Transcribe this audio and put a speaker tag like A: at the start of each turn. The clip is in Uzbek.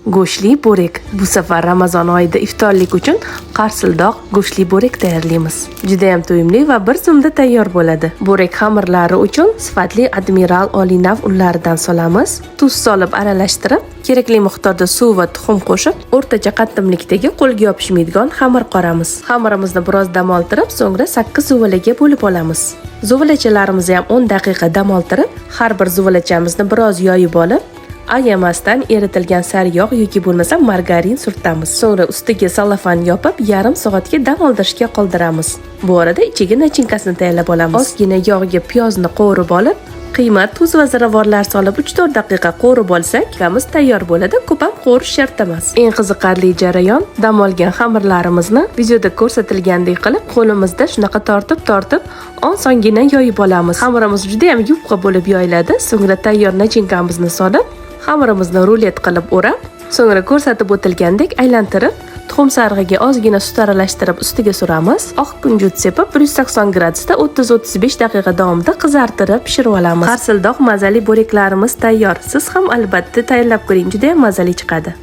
A: Go'shtli börek. Bu safar Ramazon oyida iftorlik uchun qarsildoq go'shtli börek tayyorlaymiz. Juda ham to'yimli va bir zumda tayyor bo'ladi. Börek xamirlari uchun sifatli Admiral olinav unlaridan solamiz. Tuz solib aralashtirib, kerakli miqdorda suv va tuxum qo'shib, o'rtacha qattimlikdagi qo'lga yopishmaydigan xamir qoramiz. Xamirimizni biroz dam oltirib, so'ngra 8 zuvalaga bo'lib olamiz. Zuvalachalarimizni ham 10 daqiqa dam oltirib, har bir zuvalachamizni biroz yoyib olib, ayamasdan eritilgan sariyog' yoki bo'lmasa margarin surtamiz. So'ngra ustiga salofan yopib, yarim soatga dam oldirishga qoldiramiz. Bu orada ichiga начин касini tayyorlab olamiz. Ozgina yog'ga piyozni qovurib olib, qiyma, tuz va ziravorlar solib 3-4 daqiqa qovurib olsak, kamiz tayyor bo'ladi. Ko'p ham qovurish shart emas. Eng qiziqarli jarayon dam olgan xamirlarimizni videoda ko'rsatilgandek qilib qo'limizda shunaqa tortib-tortib osongina yoyib olamiz. Xamirimiz juda ham yupqa bo'lib yoyiladi. So'ngra tayyor начинка mizni solib, xamirimizni rulet qilib o'rab, so'ngra ko'rsatib o'tilgandek aylantirib, tuxum sarig'iga ozgina sut aralashtirib ustiga suramiz. Oq kunjut sepib 180 gradusda 30-35 daqiqa davomida qizartirib pishirib olamiz. Qarsildoq mazali böreklarimiz tayyor. Siz ham albatta tayyorlab ko'ring, juda ham mazali chiqadi.